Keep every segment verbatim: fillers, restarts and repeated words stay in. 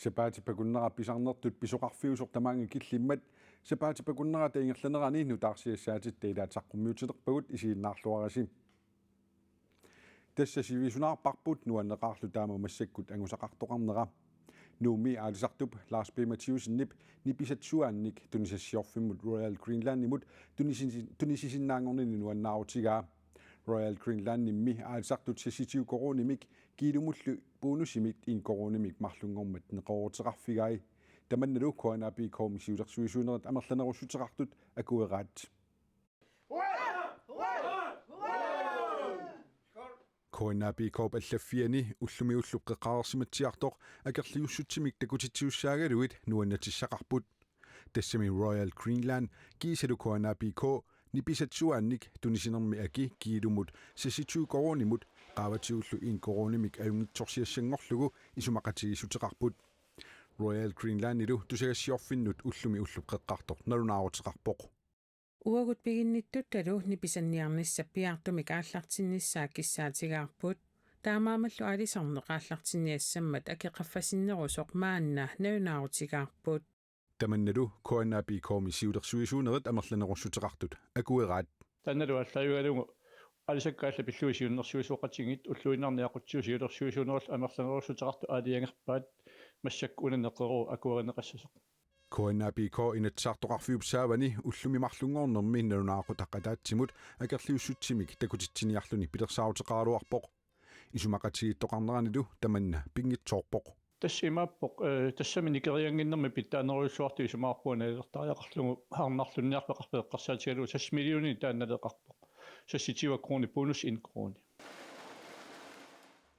Sapaatip akunnera pisarnertut pisoqarfiusoq tamaanga killimmat sapaatip akunnerata ingerlanerani nutaarsiassaatitta ilaat saqqummiutilerpagut, isiginnaarluarisi. Tassa sivisunaarparput nuanneqaarlu taama massakkut angusaqartoqarnera. Nuummi aalisartup Lars B. Mathæusenip nipisatsuaannik tunisassiorfimmut Royal Greenlandimut tunisi-, tunisisinnaanngornini nuannaarutigaa. Royal Greenlandimmi aalisartut seksogtyve koruunimik kiilumullu bonusimit en koruunimik marlunngormat neqerooruteqarfigai. Tamannalu K N A P K-mi siulersuisuunerit amerlanerussuteqartut akueraat. K N A P K-p allaffiani ullumi ullup qeqqareersimatsiartoq akerliussutsimik takutitsisussaagaluit nuannatissaqarput. Tassami Royal Greenland kiisalu K N A P K nipisatsuaannik tunisinermi aki kiilumut seksogtyve koruunimut qaavatigullu en koruunimik ajunngitsorsiassanngorlugu isumaqatigiissuteqarput. Royal Greenlandilu tusagassiorfinnut ullumi ullup qeqqartoq nalunaaruteqarpoq. Uagut piginnittuttalu nipisanniarnissap piaartumik aallartinnissaa kissaatigaarput. Taamaammallu aalisarneq aallartinniassammat aki qaffasinnerusoq maanna nalunaarutigaarput. Tamannalu K N A P K-mi siulersuisuunerit amerlanerussuteqartut akueraat. Taannalu aallaavigalugu aalisakkat allat pillugit siunnersuisoqatigiit ulluinnarni aqutsigu siulersuisuunerlu amerlanerussuteqartut aalajangerpaat massakkut una neqeroorup akuerineqassasoq. K N A P K Inatsisartoqarfiup saavani ullumi marlunngornermi nalunaaqutaq ataatsimut akerliussutsimik takutitsiniarluni pilersaaruteqaraluarpoq. Isumaqatigiittoqarneranilu tamanna pinngitsoorpoq. Tassa imaappoq, eh, tassami nikeriannginnermi pitsaanerujussuartut isumaqarpunga nalilertariaqarlugu arnarlunniarfeqarfik eqqarsaatigalugu seks millionit taanna naleqarpoq. Seksogtyve koruunit bonus en koruuni.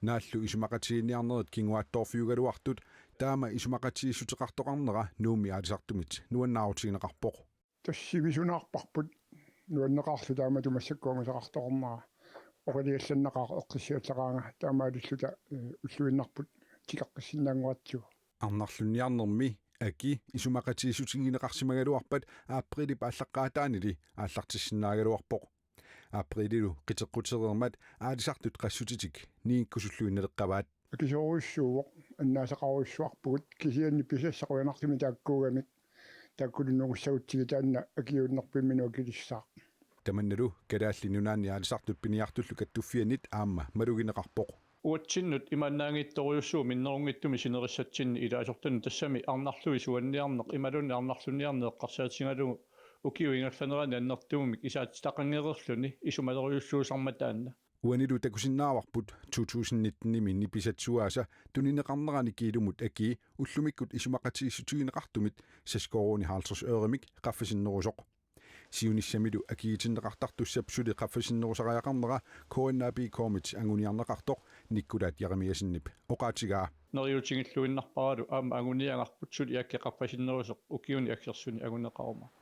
Naallu isumaqatigiinniarnerit kinguaattoorfiugaluartut taama isumaqatigiissuteqartoqarnera Nuummi aalisartumit nuannaarutigineqarpoq. Tassa sivisunaarparput nuanneqaarlu taamatut massakkut angusaqartoqarnera. Oqiliallanneqaaq eqqissiallaqaanga taamaalilluta, eh, ulluinnarput tikeqqissinnaanngoratsigu. Arnarlunniarnermi aki isumaqatigiissutigineqarsimagaluarpat aprilip aallaqqaataanili aallartissinnaagaluarpoq. Aprililu qiteqqutereermat aalisartut qassutitik ningikkusulluinnaleqqavaat. Akisoorujussuuvoq, annaasaqarujussuarpugut, kisianni pisassaq qujanartumik taakkuugamik, taakkulu nungussagutsigit taanna akiuunnerpimminut akilissaaq. Tamannalu Kalaallit Nunaanni Aalisartut Piniartullu Kattuffiannit aamma malugineqarpoq. Uatsinnut imaannaanngitsorujussuuvoq minnerunngitsumik sinerissatsinnik ilaasortanut, tassami arnarlugit suanniarneq imaluunniit arnarlunniarneq eqqarsaatigalugu ukiup ingerlanerani annertuumik isaatsitaqanngereerluni isumalerujussuusarmat taanna. Uanilu takusinnaavarput to tusind nitten-imi nipisatsuaasa tunineqarnerani kiilumut akii ullumikkut isumaqatigiissutigineqartumit seks koruunit halvtreds øremik qaffasinnerusoq. Siunissamilu akigitinneqartartussap suli qaffasinnerusariaqarnera K N A P K-mit anguniarneqartoq Nikkulaat Jeremiassenip oqaatigaa. Neriuutigilluinnarparalu aamma anguniagarput suli aki qaffasinnerusoq ukiuni aggersuni anguneqarumaartoq.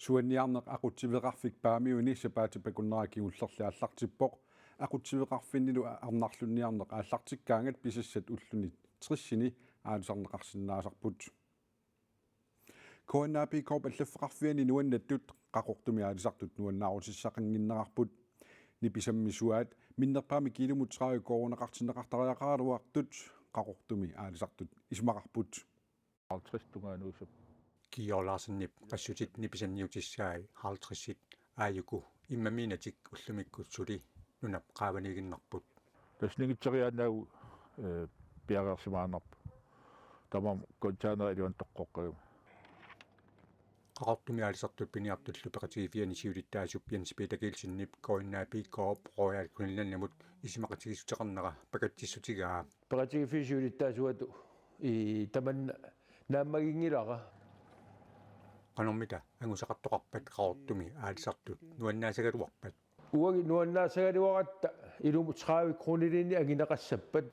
Suanniarneq aqutsiveqarfik Paamiuni sapaatip akunnera kingullerli aallartippoq. Aqutsiveqarfinnilu arnarlunniarneq aallartikkaangat pisassat ulluni tresini aalisarneqarsinnaasarput. K N A P K-p allaffeqarfiani nuannattut Qaqortumi aalisartut nuannaarutissaqannginnerarput. Nipisammi suaat minnerpaamik kiilumut tredive koruuneqartinneqartariaqaraluartut Qaqortumi aalisartut isumaqarput. Halvtreds tungaanut. Kiior Larsenip qassutit nipisanniutissai halvtredsit aajuku immamiinatik ullumikkut suli nunap qaavaniiginnarput. Tassa ningitseriaannaagu, eh, piareersimaannarpoq. Tamarmik containerit iluanni toqqoqqagami. Qaqortumi aalisartut piniartullu peqatigiiffiani siulittaasup Jens Peter Kielsenip K N A P K-p Royal Greenlandimut isumaqatigiissuteqarnera pakatsissutigaa. Peqatigiiffiup siulittaasuata, i, tamanna naammaginngilara. Qanormita angusaqartoqarpat Qaqortumi aalisartut nuannaasagaluarpat? Uagut nuannaasagaluaratta ilumut tredive koruunilinnik angineqassappat.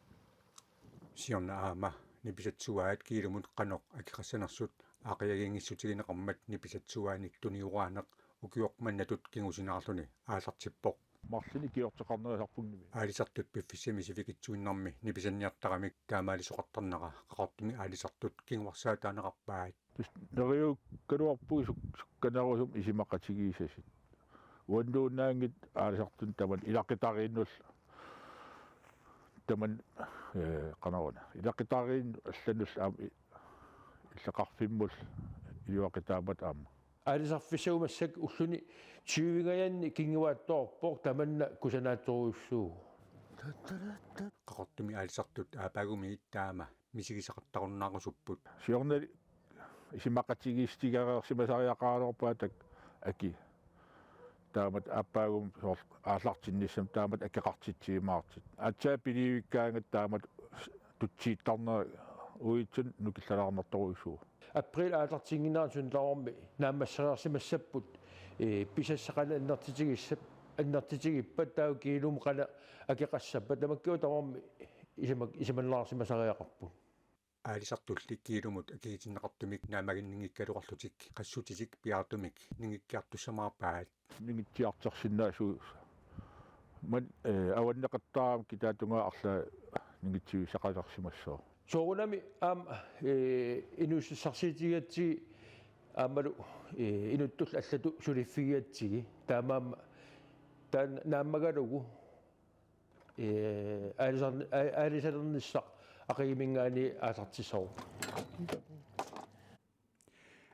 Siorna aamma nipisatsuaat kiilumut qanoq akeqassanersut aaqqiagiinngissutigineqarmat nipisatsuaanik tunioraaneq ukioq mannatut kingusinaarluni aallartippoq. Marlunnik kiorteqarnerisarpunngimi. Aalisartut piffissami sivikitsuinnarmi nipisanniartaramik taamaalisoqartarnera Qaqortumi aalisartut kinguarsaataaneqarpaat. Tassa neriukkaluarpugut suk-, sukkanerusumik isumaqatigiissasut. Uannuunnaanngitsoq aalisartut tamanna ilaquttariinnullu. taman, eh, qanoruna. Ilaqutariinnut allanut aamma i-, illoqarfimmut iluaqutaammat aamma. Aalisarfissagut massakkut ulluni tyvengajanni kinguaattoorpoq tamanna kusanaatsorujussuuvoq. Qaqortumi aalisartut aappaagumigit taama misigisaqartarunnaarusupput. Siornali isumaqatigiissutigereersimasariaqaraluarpaa taakku aki. Taamatut aappaagumut soorlu aallartinnissamut taamatut akeqartitsiumaartut. Aatsaat pinivikkaangat taamatut tutsiittarnerat uagutsinnut nukillalaarnartorujussuuvoq. April aallartinnginnerani suna tamarmi naammassereersimassapput, ee, pisassat qanoq annertutigissap-, annertutigippat taava kiilumut qanoq akeqassappat tamakku tamarmi isuma-, isumannaarsimasariaqarput. Aalisartulli kiilumut akigitinneqartumik naammaginninngikkaluarlutik qassutitik piaartumik nungukkiartussamaarpaat. Nungutsiartorsinnaasugut. Maani, eh, avanneqattaarami kitaatungaa arlaat nungutsivissaqalersimassooq. Soorunami aamma, eh, inuussutissarsiutigigatsigit aammalu, eh, inuttullu allatut suliffigigatsigit. Taamaammat taanna naammagalugu ee, aalisar-, aa-, aalisalernissaq aqaguminngaanniit aallartissavarput.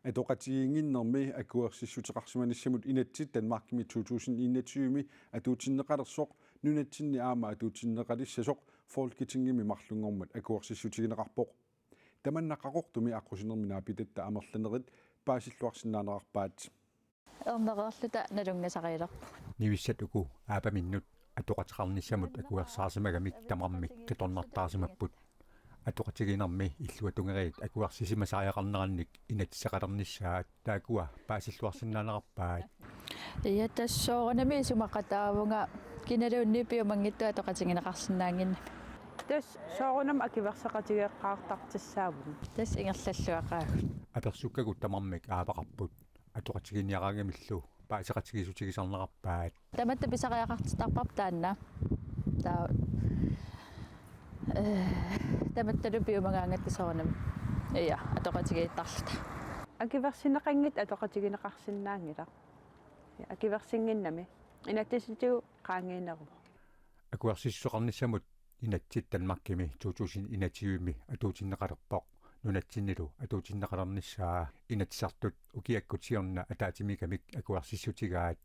Atoqatigiinnginnermi akuersissuteqarsimanissamut inatsit Danmarkimi to tusind enogtyve-mi atuutsinneqalersoq nunatsinni aamma atuutsinneqalissasoq Folketingimi marlunngormat akuersissutigineqarpoq. Tamanna Qaqortumi aqqusinermi naapitatta amerlanerit paasilluarsinnaanerarpaat. Ernereerluta nalunngisarilerpugut. Nivissat uku aappaminnut atoqateqarnissamut akuersaarsimagamik tamarmik qitornartaarsimapput. Atoqatigiinnermi illuatungeriit akuersisimasariaqarnerannik inatsiseqalernissaat taakkua paasilluarsinnaanerarpaat. Ja, tassa soorunami isumaqataavunga kinaluunniit piumanngitsoq atoqatigineqarsinnaannginnami. Tassa soorunami akuerseqatigeeqqaartartussaavugut. Tassa ingerlalluaqaagut. Apersukkagut tamarmik aapaqarput. Atoqatigiinniaraangamillu paaseqatigiissutigisarnerarpaat. Tamatta pisariaqartittarparput taanna. Taava, eh, tamattalu piumagaangatta soorunami. Ja, atoqatigiittarluta. Akuersineqanngitsoq atoqatigineqarsinnaanngilaq. Ja, akuersinnginnami. Inatsisitigut qaangiineruvoq. Akuersissuteqarnissamut inatsit Danmarkimi to tusind enogtyve-mi atuutsinneqalerpoq. Nunatsinnilu atuutsinneqalernissaa Inatsisartut ukiakkut siorna ataatsimiigamik akuersissutigaat.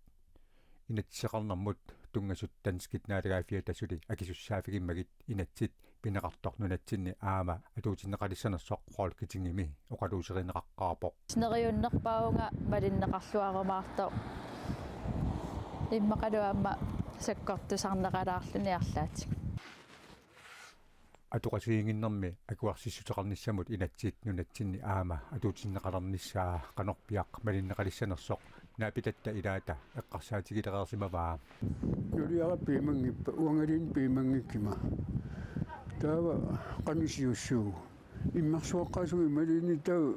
Inatsiseqarnermut tunngasut danskit naalagaaffiata suli akisussaaffigimmagit inatsit pineqartoq nunatsinni aamma atuutsinneqalissanersoq Folketingimi oqaluuserineqaqqaarpoq. Neriunnerpaavunga malinneqarluarumaartoq. Immaqalu aamma sakkortusarneqalaarluni arlaatigut. Atoqatigiinnginnermi akuersissuteqarnissamut inatsit nunatsinni aamma atuutsinneqalernissaa qanorpiaq malinneqalissanersoq naapitatta ilaata eqqarsaatigilereersimavaa. Nuliara piumanngippaa, uangaluunniit piumanngikkuma. Taava qanoq iliussuu. Immersuaqqaasumik imaluunniit taava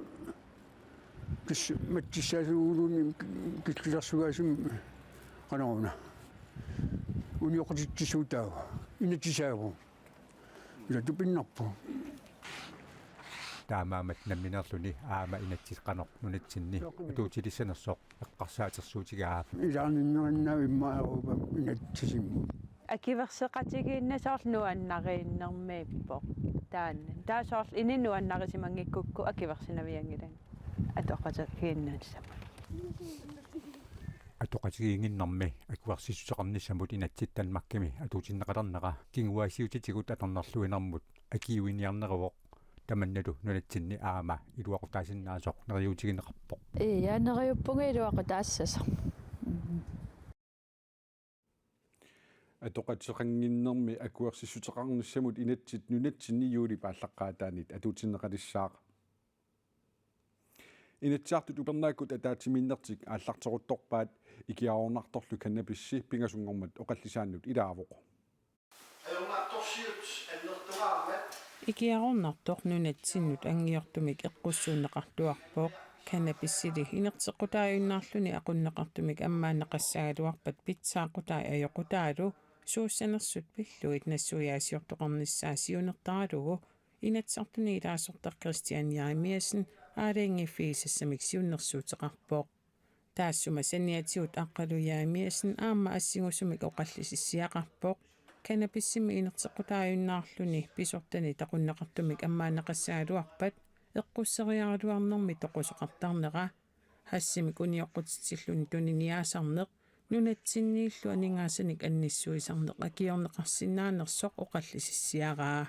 kis-, matsissaasuuguluunniit killilersugaasumik qanoruna. Unioqqutitsissuutaa. Inatsisaavoq. Ila tupinnarpoq. Taamaammat nammineerluni aamma inatsit qanoq nunatsinni atuutilissanersoq eqqarsaatersuutigaa. Ilaarninnerinnaavoq immaqa Europa inatsisimmut. Akuerseqatigiinneq soorlu nuannariinnermiippoq. Taanna. Taava soorlu inuit nuannarisimanngikkukku akuersinavianngilanga. Atoqatigiinnissamut. Atoqatigiinnginnermi akuersissuteqarnissamut inatsit Danmarkimi atuutsinneqalernera kinguaassiuutitigut atornerluinermut akiuiniarneruvoq. Tamannalu nunatsinni aamma iluaqutaasinnaasoq neriuutigineqarpoq. Ja, neriuppunga iluaqutaassasoq. Atoqateqannginnermi akuersissuteqarnissamut inatsit nunatsinni juulip aallaqqaataanit atuutsinneqalissaaq. Inatsisartut upernaakkut ataatsimiinnertik aallarteruttorpaat, ikiaroornartorlu cannabisi pingasunngormat oqallisaannut ilaavoq. Ajornartorsiut annertugaarmat. Ikiaroornartoq nunatsinnut anngiortumik eqqussuunneqartuarpoq. Cannabisili inerteqqutaajunnaarluni aqunneqartumik ammaanneqassagaluarpat pitsaaqutai ajoqutaalu suussanersut pillugit nassuiaasiortoqarnissaa siunertaralugu Inatsisartuni ilaasortaq Kristian Jeremiassen aalajangiiffigisassamik siunnersuuteqarpoq. Taassuma saniatigut Aqqalu Jeremiassen aamma assingusumik oqallisissiaqarpoq. Cannabisimik inerteqqutaajunnaarluni pisortanit aqunneqartumik ammaanneqassagaluarpat eqqusseriaraluarnermi toqusoqartarnera. Hashimik unioqqutitsilluni tuniniaasarneq nunatsinniillu aningaasanik annissuisarneq akiorneqarsinnaanersoq oqallisissiaraa.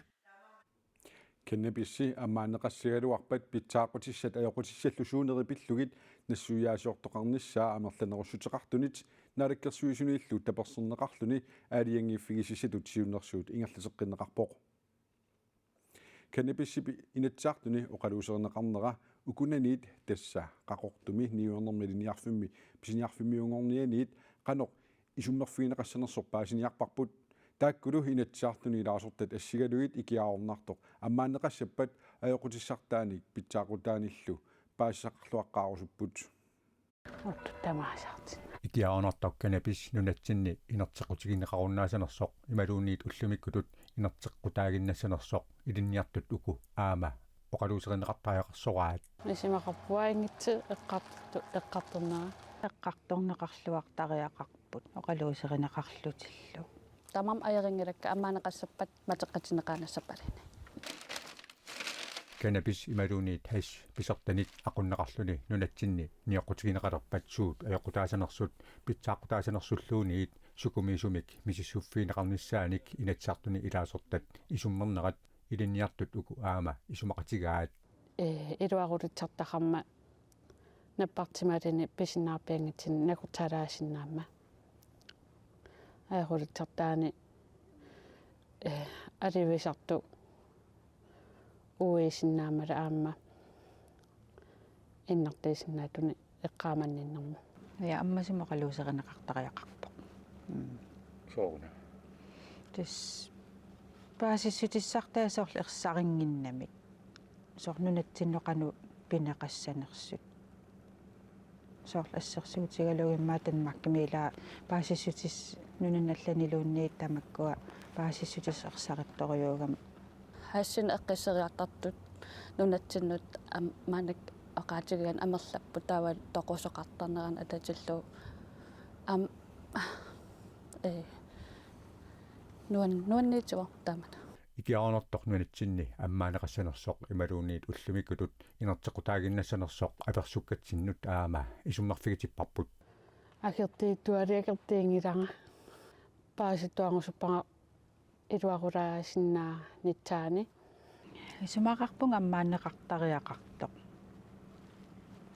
Cannabisi ammaanneqassagaluarpat pitsaaqutissat ajoqutissallu suunerit pillugit nassuiaasiortoqarnissaa amerlanerussuteqartunit Naalakkersuisuniillu tapersersorneqarluni aalajangiiffigisissatut siunnersuut ingerlateqqinneqarpoq. Cannabisip Inatsisartuni oqaluuserineqarnera ukunaniit, tassa Qaqortumi niuernermi ilinniarfimmi pisiniarfimmiunngornianiit qanoq isummerfigineqassanersoq paasiniarparput. Taakkulu Inatsisartuni ilaasortat assigalugit ikiaroornartoq ammaanneqassappat ajoqutissartaanik pitsaaqutaanillu paasisaqarluaqqaarusupput. Ortut tamaasartinnagu. Ikiaroornartoq cannabis nunatsinni inerteqqutigineqarunnaassanersoq imaluunniit ullumikkutut inerteqqutaaginnassanersoq ilinniartut uku aamma oqaluuserineqartariaqarsoraat. Isumaqarpunga inngitsi eqqartu-, eqqartornera. Eqqartorneqarluartariaqarput oqaluuserineqarlutillu. Tamarmik ajorinngilakkit ammaanneqassappat matoqqatinneqaannassapalini. Cannabis imaluunniit hash pisortanit aqunneqarluni nunatsinni nioqqutigineqalerpat suut ajoqutaasanersut pitsaaqutaasanersulluunniit sukumiisumik misissuiffigineqarnissaanik Inatsisartuni ilaasortat isummernerat ilinniartut uku aamma isumaqatigaat. Ee, iluarulittartaqarmat nappartimalini pisinnaarpianngitsunik nakortaalaasinnaammat. Ajorulittartaani, ee, alivisartut uiisinnaammata aamma innartiisinnaatuni eqqaamanninnermut. Ja, ammasumik oqaluuserineqartariaqarpoq. Mm. Sooruna? Tassa paasissutissartaa soorlu ersarinnginnamik. Soorlu nunatsinnut qanoq pineqassanersut. Soorlu assersuutigalugu immaqa Danmarkimi ila paasissutissat nunanut allaniluunniit tamakkua paasissutissat ersarittorujuugamik. Hashinik eqqisseriartartut nunatsinnut am-, maannakkut oqaatigigaanni amerlapput, taava toqusoqartarnerani atatillugu. Am-, ee, nuan-, nuanniitsuvoq taamani. Ikiaroornartoq nunatsinni ammaanneqassanersoq imaluunniit ullumikkutut inerteqqutaaginnassanersoq apersukkatsinnut aamma isummerfigitipparput. Akertiittuali akertiinngilara. Paasittuarusuppara iluarulaasinnaanitsaani. Isumaqarpunga ammaanneqartariaqartoq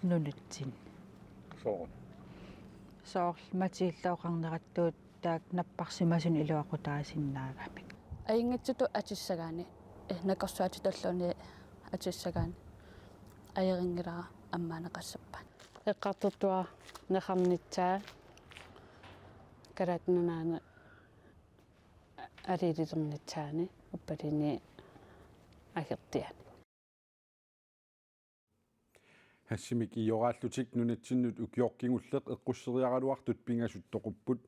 nunatsinni. Sooruna? Soorlu Matilda oqarnerattuut taakku napparsimasunut iluaqutaasinnaagamik. Ajunngitsutut atissagaanni, eh, nakorsuatitulluunniit atissagaanni ajorinngilara ammaanneqassappat. Eqqartortuarneqarnissaa Kalaallit Nunaanni aliililernissaani uppalinni akertiani. Hashimik ioraallutik nunatsinnut ukioq kingulleq eqqusseriaraluartut pingasut toqupput.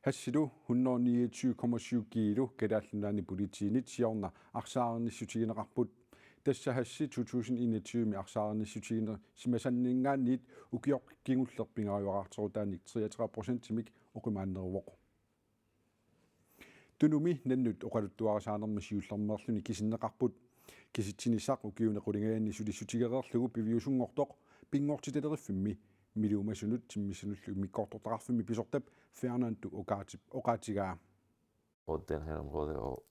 Hashilu hundrede niogtyve komma syv kilo Kalaallit Nunaanni politiinit siorna arsaarinnissutigineqarput. Tassa hashi to tusind enogtyve-mi arsaarinnissutigineqarsimasanninngaanniit ukioq kingulleq pingaaruteqartutaanik treogtredive procentimik oqimaanneruvoq. Tunumi nannut oqaluttuarisaanermi siullermeerluni kisinneqarput. Kisitsinissaq ukiuni qulingajanni sulissutigereerlugu piviusunngortoq pinngortitaleriffimmi Miluumasunut Timmissanullu Immikkoortortaqarfimmi pisortap Fernando Oqaatip oqaatigaa.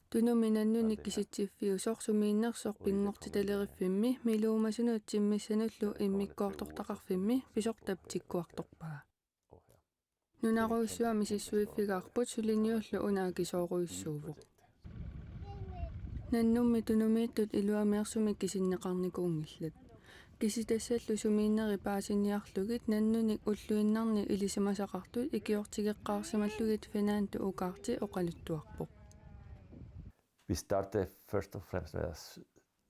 Tunumi nannunik kisitsiffiusoq sumiinnersoq pinngortitaleriffimmi Miluumasunut Timmissanullu Immikkoortortaqarfimmi pisortap tikkuartorpaa. Nunarujussuaq misissuiffigaarput suliniullu una akisoorujussuuvoq. Nannummi tunumiittut iluameersumik kisinneqarnikuunngillat. Kisitassallu sumiinneri paasiniarlugit nannunik ulluinnarni ilisimasaqartut ikiortigeqqaarsimallugit Fernando Oqaati oqaluttuarpoq. Vi startede først og fremmest med at s-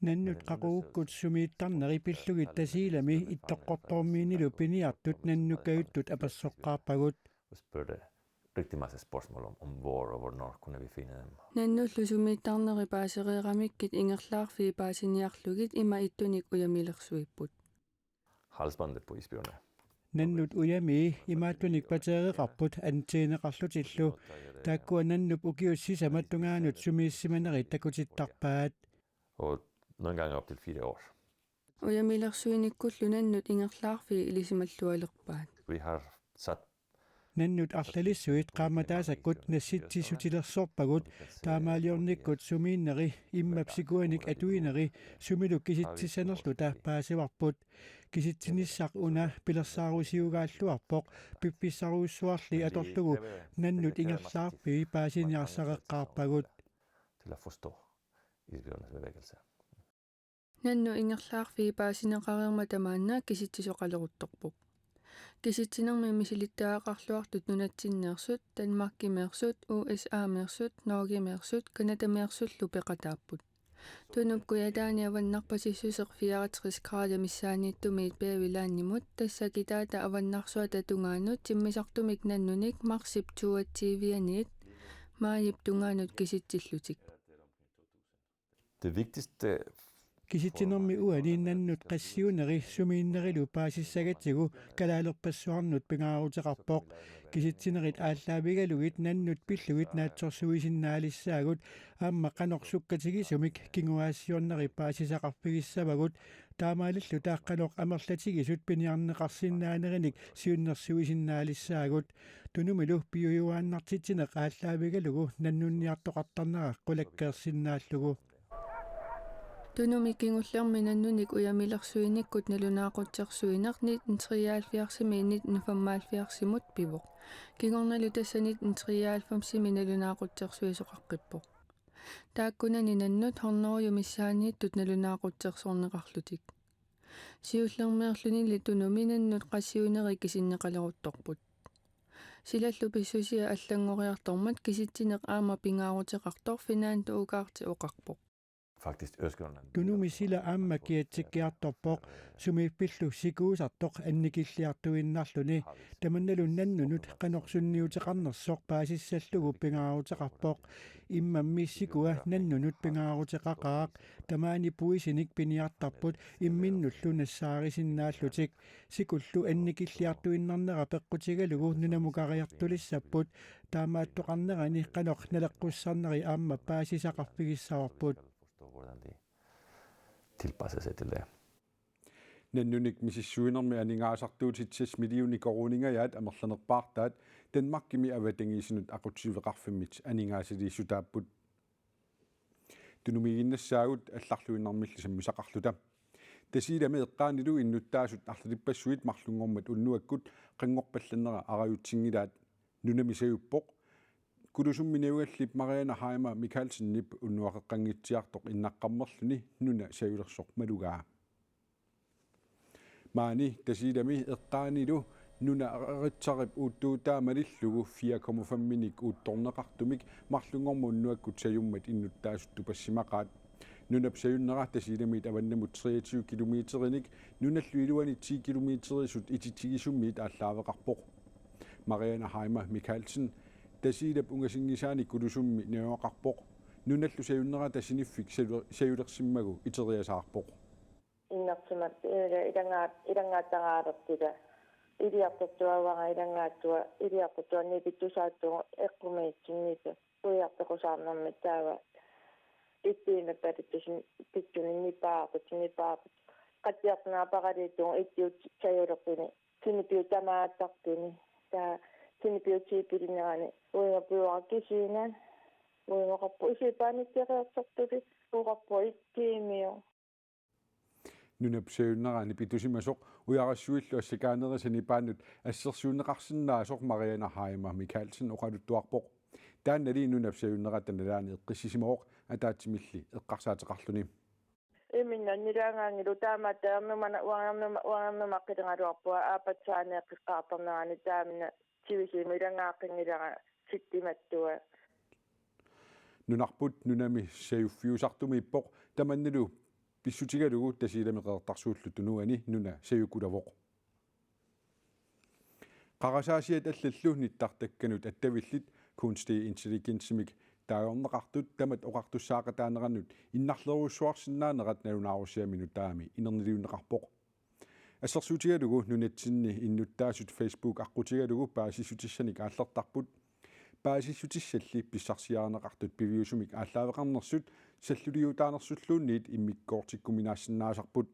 Nannut qaqugukkut sumiittarneri pillugit Tasiilami Ittoqqortoormiinilu piniartut nannukkajuttut apersoqqaarpagut. Og spurgte rigtig masse spørgsmål om, om hvor og hvornår kunne vi finde dem. Nannullu sumiittarneri paasereeramikkit ingerlaarfii paasiniarlugit ima ittunik ujamilersuipput. Halsbåndet på isbjørne. Nannut ujamii imaattunik pateereqarput antenneqarlutillu. Taakkua nannup ukiut sisamat tungaanut sumiissimanerit takutittarpaat. Og nogle gange op til fire år. Ujamiilersuinikkullu nannut ingerlaarfii ilisimallualerpaat. Vi har sat Nannut arlalissuit qaammataasakkut nassitsissutilersorpagut, taamaaliornikkut sumiinneri immap sikuanik atuineri sumilu kisitsissanerluta paasivarput. Kisitsinissaq una pilersaarusiugaalluarpoq, piffissarujussuarli atorlugu nannut ingerlaarfii paasiniarsareqqaarpagut. Til at forstå isbjørnens bevægelse. Nannut ingerlaarfii paasineqareermata maanna kisitsisoqaleruttorpoq. Kisitsinermi misilittagaqarluartut nunatsinneersut, Danmarkimeersut, U S A-meersut, Norgemeersut, Canadameersullu peqataapput. Tunup kujataani avannarpasissuseq fireogtres grader missaaniittumiit Beaverlandimut, tassa kitaata avannarsuata tungaanut timmisartumik nannunik marsip toogtyvianiit maajip tungaanut kisitsillutik. Det vigtigste Kisitsinermi uani nannut qassiuneri sumiinnerilu paasissagatsigu kalaalerpassuarnut pingaaruteqarpoq. Kisitsinerit aallaavigalugit nannut pillugit naatsorsuisinnaalissaagut, aamma qanoq sukkatigisumik kinguaassiorneri paasisaqarfigissavagut, taamaalilluta qanoq amerlatigisut piniarneqarsinnaanerinik siunnersuisinnaalissaagut. Tunumilu piujuaannartitsineq aallaavigalugu nannunniartoqartarnera qulakkeersinnaallugu. Tunumi kingullermi nannunik ujamiilersuinikkut nalunaaqutsersuineq nitten treoghalvfjerdsimiit nitten femoghalvfjerdsimut pivoq. Kingornalu tassa nitten treoghalvfemsimi nalunaaqutsersuisoqaqqippoq. Taakkunani nannut hundredet missaanniittut nalunaaqutsersorneqarlutik. Siullermeerlunili Tunumi nannut qassiuneri kisinneqaleruttorput. Silallu pissusia allanngoriartormat kisitsineq aamma pingaaruteqartoq Fernando Ugarte oqarpoq. Faktisk Østgrønland. Tunumi sila aamma kiatsikkiartorpoq, sumiiffillu sikuusartoq annikilliartuinnarluni. Tamannalu nannunut qanoq sunniuteqarnersoq paasissallugu pingaaruteqarpoq. Immammi sikua nannunut pingaaruteqaqaaq, tamaani puisinik piniartarput imminnullu nassaarisinnaallutik. Sikullu annikilliartuinnarnera peqqutigalugu nunamukariartulissapput, taamaattoqarnerani qanoq naleqqussarneri aamma paasisaqarfigissavarput. Forstå, hvordan de tilpasser sig til det. Nannunik misissuinermi aningaasartuutit seks millioner koruuningajaat amerlanerpaartaat Danmarkimi avatangiisinut aqutsiveqarfimmit aningaasaliissutaapput. Tunumiiginnassaagut allarluinnarmilli sammisaqarluta. Tasiilami eqqaanilu innuttaasut arlalippassuit marlunngormat unnuakkut qanngorpallannera arajutsinngilaat. Nunami sajuppoq. Kulusummi najugallip Mariana Heima Michaelsenip unnuaqeqqanngitsiartoq innaqqammerluni nuna sajulersoq malugaa. Maani Tasiilami eqqaanilu nuna Ritsarip uuttuutaa malillugu fire komma fem-inik uuttorneqartumik marlunngormat unnuakkut sajummat innuttaasut tupassimaqaat. Nunap sajunnera Tasiilamiit avannamut treogtyve kilometerinik nunallu iluani ti kilometerisut ititigisummiit aallaaveqarpoq. Mariana Heima Michaelsen Tasiilap ungasinngisaani Kulusummi najugaqarpoq. Nunallu sajunnera Tasiniffik saju-, sajulersimmagu iteriasaarpoq. Innersimat ila-, ilanngaat-, ilanngaattaraalertita. Iliartortuaavara ilanngaattua, iliartortuaanni pittusaattugu eqqumiitsinniittoq. Ujartoqusaarnermi taava ittiinnapparittusin pittuninnipaarput, nipaarput. Qattiartunaapparaliittugu ittiut sajulerpini. Sinipiut tamaattartuni. Taava sinipiut siipilinerani. Uimapiuara kisiina. Uimaqqappu isipaanikkeriartortuli. Uqarpu ittiimiu. Nunap sajunnerani pitusimasoq ujarassuillu assakaanerisa nipaannut assersuunneqarsinnaasoq Mariana Heima Michaelsen oqaluttuarpoq. Taannali nunap sajunnerata nalaani eqqissisimavoq ataatsimilli eqqarsaateqarluni. Imminnaannilaangaangilu taamaattarnumana uarnuma uarnuma qileraluarpua aapatsaaneeqqaartarnerani taamna sivisuumik ilanngaaqqinngilara sittimattua. Nunarput nunami sajuffiusartumiippoq tamannalu pissutigalugu Tasiilami Qeqertarsuullu Tunuani nuna sajukulavoq. Qarasaasiat allallu nittartakkanut attavillit kunstig intelligensimik taagorneqartut tamat oqartussaaqataanerannut innarlerujussuarsinnaanerat nalunaarusiami nutaami inerniliunneqarpoq. Assersuutigalugu nunatsinni innuttaasut Facebook aqqutigalugu paasissutissanik aallertarput. Paasissutissalli pissarsiarineqartut piviusumik aallaaveqarnersut salluliutaanersulluunniit immikkoortikkuminaassinnaasarput.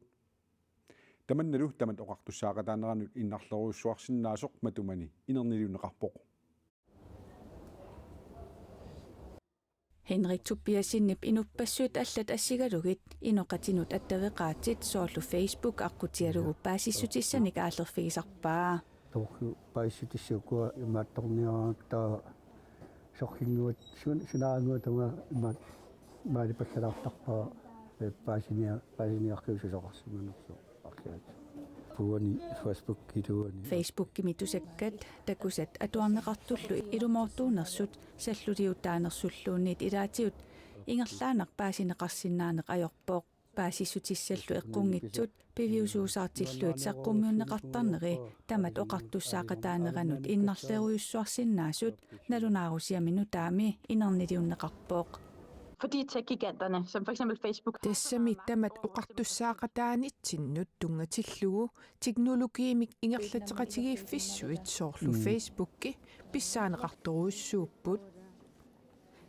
Tamannalu tamat oqartussaaqataaneranut innarlerujussuarsinnaasoq matumani inerniliunneqarpoq. Henrik Tobiassenip inuppassuit allat assigalugit inoqatinut attaveqaatit soorlu Facebook aqqutigalugu paasissutissanik aallerfigisarpaa. Toorlu paasissutissat ukua imaattorniaraangatta sorlinnguat sun-, sunaannguat tamaat imaat maalipallalaartarpara, eh, paasinia-, paasiniarlugu susoqarsimanersoq. Puani Facebookiluani. Facebookimi tusakkat takusat atuarneqartullu ilumoortuunersut salluliutaanersulluunniit ilaatigut ingerlaannaq paasineqarsinnaaneq ajorpoq. Paasissutissallu eqqunngitsut piviusuusaartillugit saqqummiunneqartarneri tamat oqartussaaqataaneranut innarlerujussuarsinnaasut nalunaarusiami nutaami inerniliunneqarpoq. Fordi tech-giganterne, som for eksempel Facebook, tassami tamat oqartussaaqataanitsinnut tunngatillugu teknologiimik ingerlateqatigiiffissuit soorlu Mm. Facebooki pissaaneqartorujussuupput.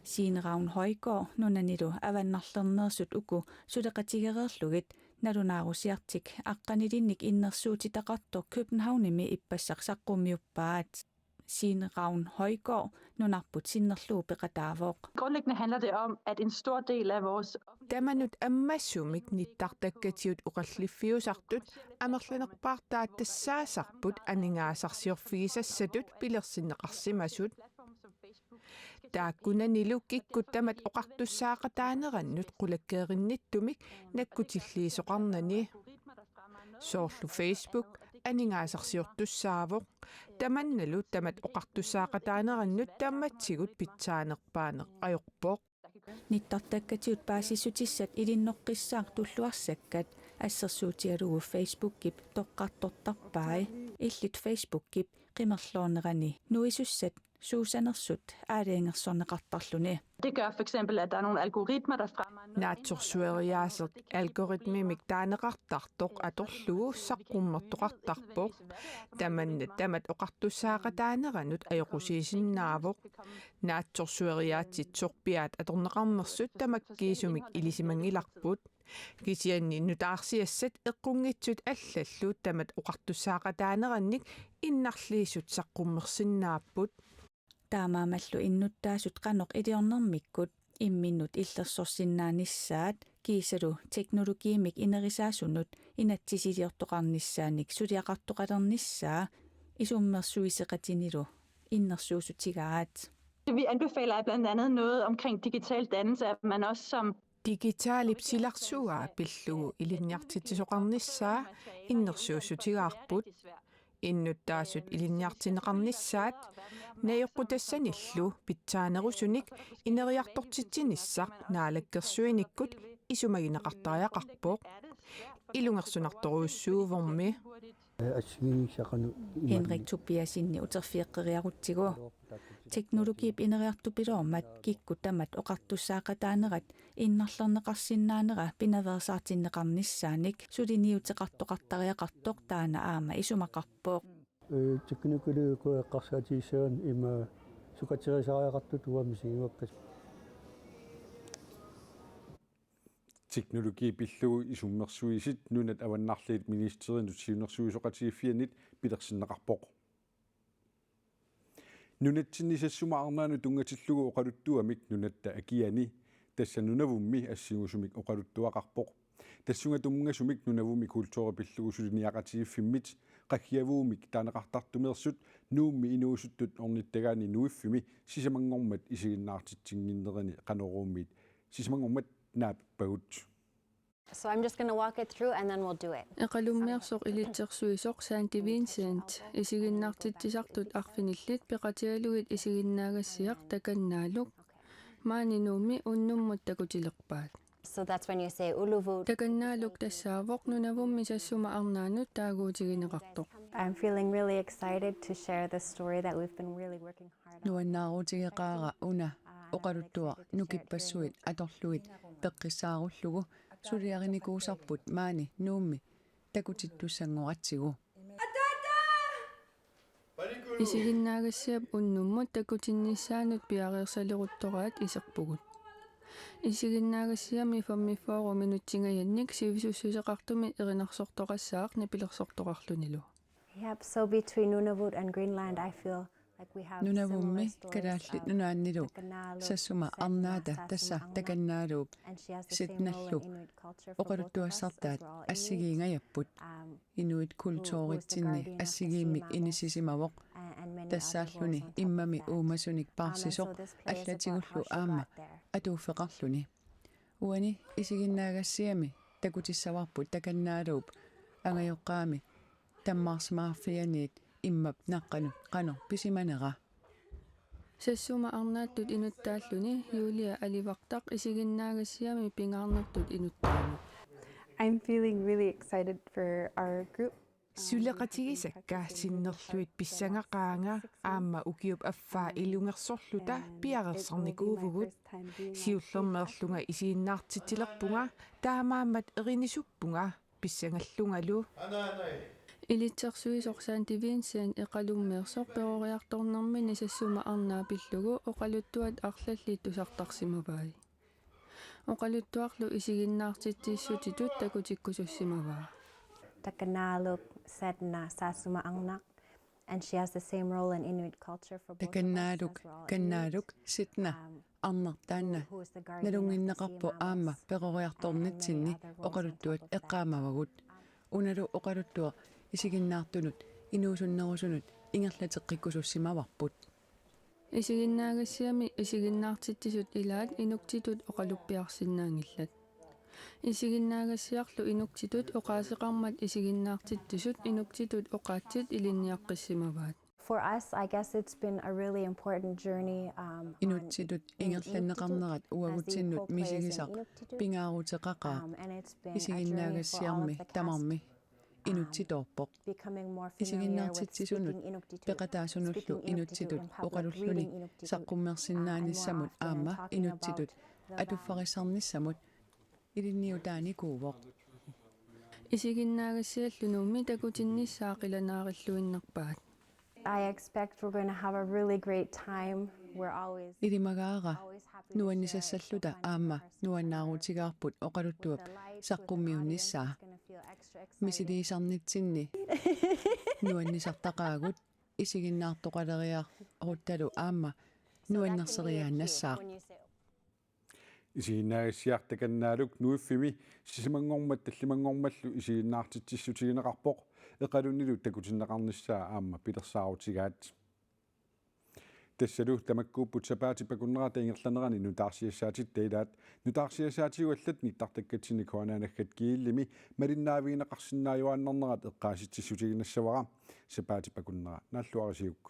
Signe Ravn Højgaard nunanilu avannarlerneersut uku suleqatigereerlugit nalunaarusiartik aqqanilinnik innersuutitaqartoq Københavnimi ippassaq saqqummiuppaat. Signe Ravn Højgaard nunarput sinnerlugu peqataavoq. Grundlæggende handler det om, at en stor del af vores offentlige Tamanut ammasumik nittartakkatigut oqalliffiusartut amerlanerpaartaat tassaasarput aningaasarsiorfigisassatut pilersinneqarsimasut. Taakkunanilu kikkut tamat oqartussaaqataanerannut qulakkeerinnittumik nakkutilliisoqarnani. Soorlu Facebook aningaasarsiortussaavoq. Tamannalu tamat oqartussaaqataanerannut tamatigut pitsaanerpaaneq ajorpoq. Nittartakkatigut paasissutissat ilinnoqqissaaq tulluarsakkat assersuutigalugu Facebookip toqqartortarpai. Illit Facebookip qimerloornerani nuisussat suusanersut aalajangersorneqartarluni. Det gør for eksempel, at der er nogle algoritmer, der fremmer noget. Naatsorsueriaaseq algoritmimik taaneqartartoq atorlugu saqqummertoqartarpoq. Tamanna tamat oqartussaaqataaneranut ajoqusiisinnaavoq. Naatsorsueriaatsit sorpiaat atorneqarnersut tamakkiisumik ilisimanngilarput. Kisianni nutaarsiassat eqqunngitsut allallu tamat oqartussaaqataanerannik innarliisut saqqummersinnaapput. Taamaammallu innuttaasut qanoq iliornermikkut imminnut illersorsinnaanissaat kiisalu teknologiimik inerisaasunut inatsisiliortoqarnissaanik suliaqartoqalernissaa isummersuiseqatinilu innersuussutigaat. Vi anbefaler blandt andet noget omkring digital dannelse, at man også som Digitaalip silarsuaa pillugu ilinniartitsisoqarnissaa innersuussutigaarput. Innuttaasut ilinniartinneqarnissaat najoqqutassanillu pitsaanerusunik ineriartortitsinissaq naalakkersuinikkut isumagineqartariaqarpoq. Ilungersunartorujussuuvormi. Assigiinngissaqarneq imaluunniit. Henrik Tobiassenip uterfigeqqeriarutsigu. Teknologiip ineriartupiloormat kikkut tamat oqartussaaqataanerat innarlerneqarsinnaanera pinaveersaartinneqarnissaanik suliniuteqartoqartariaqartoq taanna aamma isumaqarpoq. Ee, teknologiukkut eqqarsaatigissagaanni ima sukateriisariaqartutut uanga misigivakka. Teknologi pillugu isummersuisit Nunat Avannarliit Ministeriinut Siunnersuisoqatigiiffiannit pilersinneqarpoq. Nunatsinni Sassuma Arnaanut tunngatillugu oqaluttuamik nunatta akiani, tassa Nunavummi assingusumik oqaluttuaqarpoq. Tassunga tunngasumik Nunavummi kulturi pillugu suliniaqatigiiffimmit Qaggiavuumik taaneqartartumeersut Nuummi inuusuttut ornittagaanni Nuuffimi sisamanngormat isiginnaartitsinnginnerini Qanoruummiit sisamanngormat naapippagut. So I'm just gonna walk it through and then we'll do it. Eqalummeersoq ilitsersuisoq Santi Vincent isiginnaartitsisartut arfinillit peqatigalugit isiginnaagassiaq Takannaaluk. Maani Nuummi unnummut takutilerpaat. So that's when you say Uluvut. Takannaaluk tassaavoq Nunavummi Sassuma Arnaanut taaguutigineqartoq. I'm feeling really excited to share this story that we've been really working hard on. Nuannaarutigeqaara una oqaluttuaq nukippassuit atorlugit peqqissaarullugu suliarinikuusarput maani Nuummi takutittussanngoratsigu. Isiginnaagassiap unnummut takutinnissaanut piareersaleruttoraat iserpugut. Isiginnaagassiami femogfyrre minutsingajannik sivisussuseqartumi erinarsortoqassaaq nipilersortoqarlunilu. Yep, so between Nunavut and Greenland, I feel like we have similar Nunavummi stories Kalaallit of Nunaannilu Takanaaluk, Sassuma Setna, Arnaata tassa Sassuma Arnaat, Takannaaluup and she has the same role in Setnallu Inuit culture for both of us as oqaluttuassartaat we're all Inuit. Assigiingajapput. Um, Inuit who, who is the kulturitsinni guardian of the sea assigiimmik mammals, inissisimavoq. A-, and many other Tassaalluni roles on top of immami that. Uumasunik Um, and so paarsisoq this play is about allatigullu how she aamma got there. Atuuffeqarluni. Uani isiginnaagassiami takutissavarput Takannaaluup angajoqqaami tammaarsimaarfianiit immap naqqanut qanoq pisimanera. Sassuma Arnaattut inuttaalluni Julia Alivartaq isiginnaagassiami pingaarnertut inuttaanut. I'm feeling really excited for our group. Um, Suleqatigisakka sinnerlugit pissangaqaanga aamma ukiup affaa ilungersorluta piareersarnikuuvugut. Siullermeerlunga isiginnaartitsilerpunga taamaammat erinisuppunga pissangallungalu. Ilitsersuisoq Santi Vincent Eqalummeersoq peroriartornermini Sassuma Arnaa pillugu oqaluttuat arlallit tusartarsimavai. Oqaluttuarlu isiginnaartitsissutitut takutikkusussimavaa. Takanaaluk, Setna, Sassuma Arnaq, and she has the same role in Inuit culture for both of us Takannaaluk, as we're all Inuit. Kannaaluk, Setna, Um, Arnaq taanna who, who is the guardian of the sea mammals, nalunnginneqarpoq aamma peroriartornitsinni and, and many other roles on oqaluttuat top of that. Eqqaamavagut. Unalu oqaluttuaq isiginnaartunut inuusunnerusunut ingerlateqqikkusussimavarput. Isiginnaagassiami isiginnaartitsisut ilaat inuktitut oqaluppiarsinnaanngillat. Isiginnaagassiarlu inuktitut oqaaseqarmat isiginnaartitsisut inuktitut oqaatsit ilinniaqqissimavaat. For us, I guess it's been a really important journey, um, on Inuktitut in, in ingerlanneqarnerat Inuktitut as the uagutsinnut role plays in misigisaq Inuktitut. Pingaaruteqaqaaq. Um, and it's been a journey for all of the cast. Isiginnaagassiarmi tamarmi inuktitoorpoq. Becoming more familiar with Isiginnaartitsisunut speaking Inuktitut, peqataasunullu speaking Inuktitut inuktitut in public, oqalulluni reading Inuktitut, uh, and more saqqummersinnaanissamut often and aamma talking about inuktitut the values. Atuffarissarnissamut ilinniutaanikuuvoq. Isiginnaagassiallu Nuummi takutinnissaa qilanaarilluinnarpaat. I expect we're gonna have a really great time. We're always, Ilimagaara always happy to share it, so nuannisassalluta finding aamma our space nuannaarutigaarput oqaluttuap with the lights, with the audience, saqqummiunnissaa. It's gonna feel extra exciting. Misiliisarnitsinni nuannisartaqaagut isiginnaartoqaleriaruttalu aamma nuannerseriaannassaaq. Isiginnaagassiaq Takannaaluk nuiffimmi sisamanngormat tallimanngormallu isiginnaartitsissutigineqarpoq, Eqalunnilu takutinneqarnissaa aamma pilersaarutigaat. Tassalu tamakkuupput sapaatip akunnerata ingerlanerani nutaarsiassaatitta ilaat. Nutaarsiassaatigut allat nittartakkatsinni K N R naggat G L-imi malinnaavigineqarsinnaajuaannarnerat eqqaasitsissutiginassavara. Sapaatip akunnera naalluarisiuk.